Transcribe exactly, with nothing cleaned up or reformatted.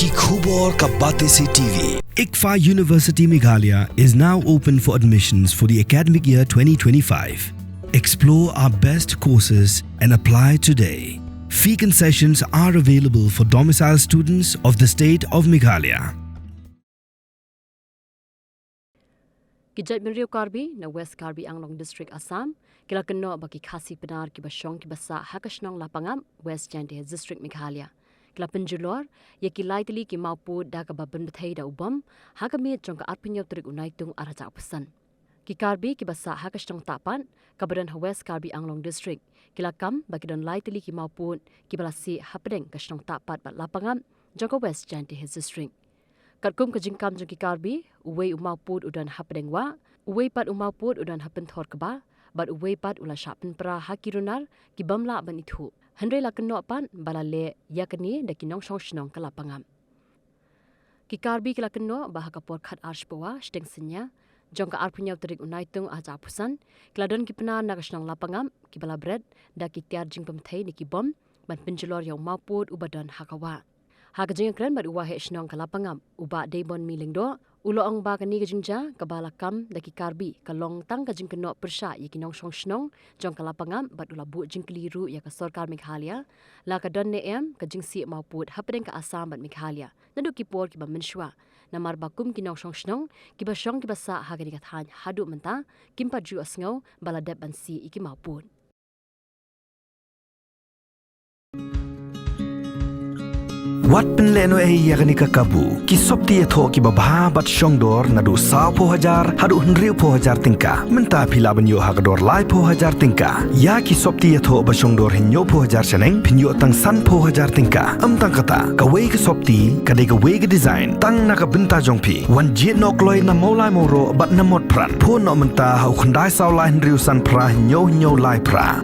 Khubor ka Batesi T V. ICFAI University Meghalaya is now open for admissions for the academic year twenty twenty-five. Explore our best courses and apply today. Fee concessions are available for domicile students of the state of Meghalaya. Ki jaitbynriew Karbi na West Karbi Anglong District, Assam, ki la kynnoh ba ki Khasi Pnar kiba shong kiba sah ha ka shnong Lapangap, West Jaintia Hills District, Meghalaya, ki la pynjulor ïa ki lai tylli ki mawpud da kaba pynbthei da u bom ha ka miet jong ka arphew hynñiew tarik u Naitung arhajar arphew san. Ki Karbi kiba sah ha ka shnong Tahpat kaba don ha West Karbi Anglong District ki la kam ba ki don lai tylli ki mawpud kiba la sieh hapdeng ka shnong Tahpat bad Lapangap jong ka West Jaintia Hills District. Katkum ka jingkam jong ki Karbi, uwei u mawpud u don hapdeng wah, uwei pat u mawpud u don ha pynthor kba, bad uwei pat u la shah pynpra ha ki runar ki bym lah ban ithuh. Hynrei la kynnoh pat ba la leh ïa kane da ki nongshong shnong ka Lapangap. Ki Karbi ki la kynnoh ba ha ka por khatar shiphew shiteng synñia jong ka arphew hynñiew tarik u Naitung arhajar arphew san, ki la don ki Pnar na ka shnong Lapangap kiba la bret da ki tiar jingpynbthei ne ki bom ban pynjulor ïa u mawpud uba don ha ka wah. Ha ka jingïakren bad u waheh shnong ka Lapangap, u Bah Deibonmi Lyngdoh, u la ong ba kane ka jingjia kaba la kam da ki Karbi ka long tang ka jingkynnoh pyrshah ïa ki nongshong shnong jong ka Lapangap bad u la buh jingkylli ruh ïa ka sorkar Meghalaya la ka don ne em ka jingsieh mawpud hapdeng ka Assam bad Meghalaya naduh ki por kiba mynshuwa, namar ba kum ki nongshong shnong kiba shong kiba sah ha kane ka thaiñ haduh mynta kim pat ju ïohsngew ba la dep ban sieh ïa ki mawpud. Wat pynlehnohei ïa kane ka kabu. Ki sopti ïathoh kiba bha bad shongdor naduh sawphew hajar haduh hynriewphew hajar tyngka. Mynta phi lah ban ïoh ha ka dor laiphew hajar tyngka. Ïa ki sopti ïathoh ba shongdor hynñiewphew hajar shaneng phin ïoh tang sanphew hajar tyngka. Ym tang kata, kawei ka sopti ka dei kawei ka design tang na ka bynta jong phi. Wan jied noh kloi na Mawlai Mawroh bad na Motphran. Phone noh mynta ha u khyndai saw lai hynriew san phra hynñiew hynñiew lai phra.